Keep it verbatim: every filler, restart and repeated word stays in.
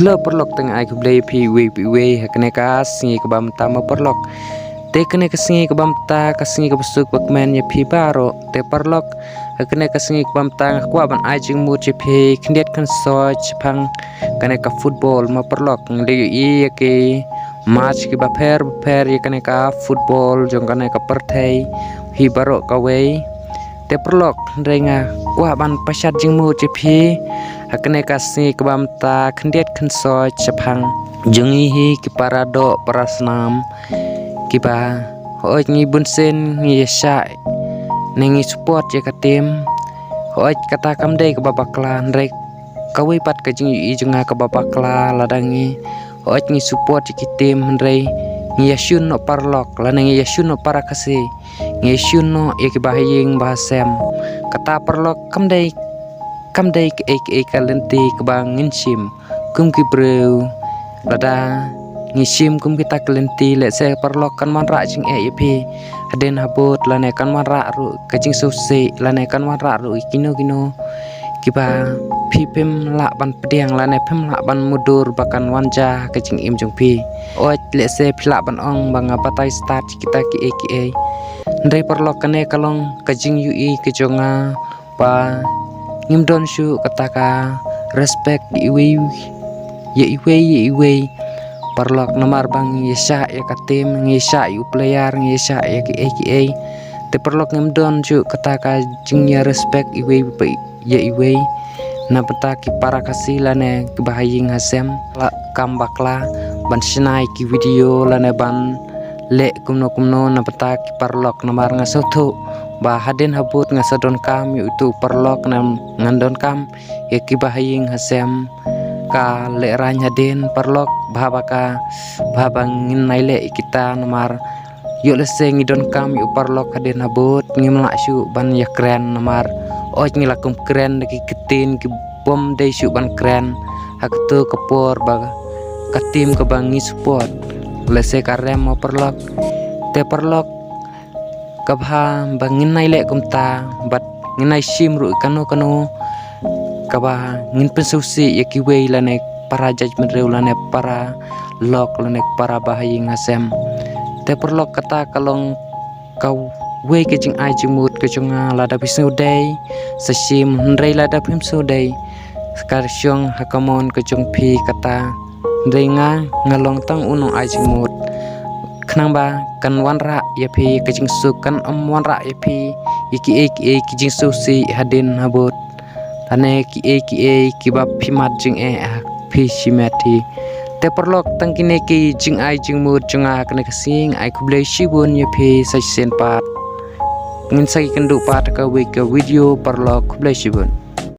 Hello paralok, tang ai khublei phi iwei pa iwei ha kane ka sngi kaba mynta mo paralok. Te kane ka sngi kaba mynta ka sngi kaba suk ba kmen ïa phi baroh. Te paralok, ha kane ka sngi kaba mynta nga kwah ban ai jingmut ïa phi khyndiat khynsoit shaphang kane ka football mo paralok. Ngi la ïohi ïa ki match kiba pher ba pher ïa kane ka football jong kane ka pyrthei hi baroh kawei. Te paralok, hynrei nga kwah ban pashat jingmut ïa phi ha kane ka sngi kaba mynta khyndiat khynsoit shaphang jong ngi hi ki para doh para snam kiba hooid ngi bunsien ngi ïa shah ne ngi support ïa ka team. Hooid kata kam dei kaba bakla, hynrei kawei pat ka jingïohi jong nga kaba bakla, lada ngi hooid ngi support ïa ki team hynrei ngi ïa shun noh paralok lane ngi ïa shun noh para Khasi, ngi ïa shun noh ïa kiba ha ïing ba ha sem. Kata paralok kam dei, kam dei kaei kaei ka lynti kaba ngin shim kum ki briew. Lada ngi shim kum kita ki lynti, lehse paralok kan wanrah jingeh ïa phi hadien habud lane kan wanrah ruh ka jingsngewsih lane kan wanrah ruh ïa kino kino kiba phi phim lah ban pdiang lane phim lah ban mutdur ba kan wan jia ha ka jingim jong phi. Hooid lehse phi lah ban ong ba nga batai stad kita kiei kiei. Hynrei paralok kane ka long ka jingïohi ka jong nga ba ngim don shuh kata ka respect ïa iwei ïa iwei ïa iwei. Paralok namar ba ngi ïa shah ïa ka team, ngi ïa shah ïa u player, ngi ïa shah ïa kiei kiei. Te paralok ngim don shuh kata ka jingïa respect iwei pa ïa iwei. Na bynta ki para Khasi lane kiba ha ïing ha sem la kam bakla ban shna ïa ki video lane ban leh kumno kumno na bynta ki paralok namar nga sngewthuh ba hadien habud nga sa donkam ïa uto u paralok ne ngan donkam ïa kiba ha ïing ha sem. Ka lehraiñ hadien paralok bha ba ka bha ba ngin nai leh ïa kita namar ïoh lehse ngi donkam ïa u paralok hadien habud ngim lah shuh ban ïa kren namar hooid ngi la kum kren da ki ktien ki bym dei shuh ban kren ha kato ka por ba ka team kaba ngi support lehse ka rem mo paralok. Te paralok ka bha ba ngin nai leh kumta bad ngin nai shim ruh kano kano kaba ngin pynsngewsih ïa kiwei lane para jaitbynriew lane para lok lane para ba ha ïing ha sem. Te paralok kata ka long kawei ka jingai jingmut ka jong nga, lada phi sngewdei sa shim, hynrei lada phim sngewdei ka shong ha ka mon ka jong phi kata. Hynrei nga nga long tang u nongai jingmut khnang ba kan wanrah ïa phi ka jingsuk, kan ym wanrah ïa phi ïa kiei kiei ki jingsngewsih hadien habud lane kiei kiei kiba phi mad jingeh ha phi shimet hi. Te paralok tang kine ki jingai jingmut jong nga ha kane ka sngi, ai khublei shibun ïa phi, sa shisien pat ngin sa ïakynduh pat ha kawei ka video paralok, khublei shibun.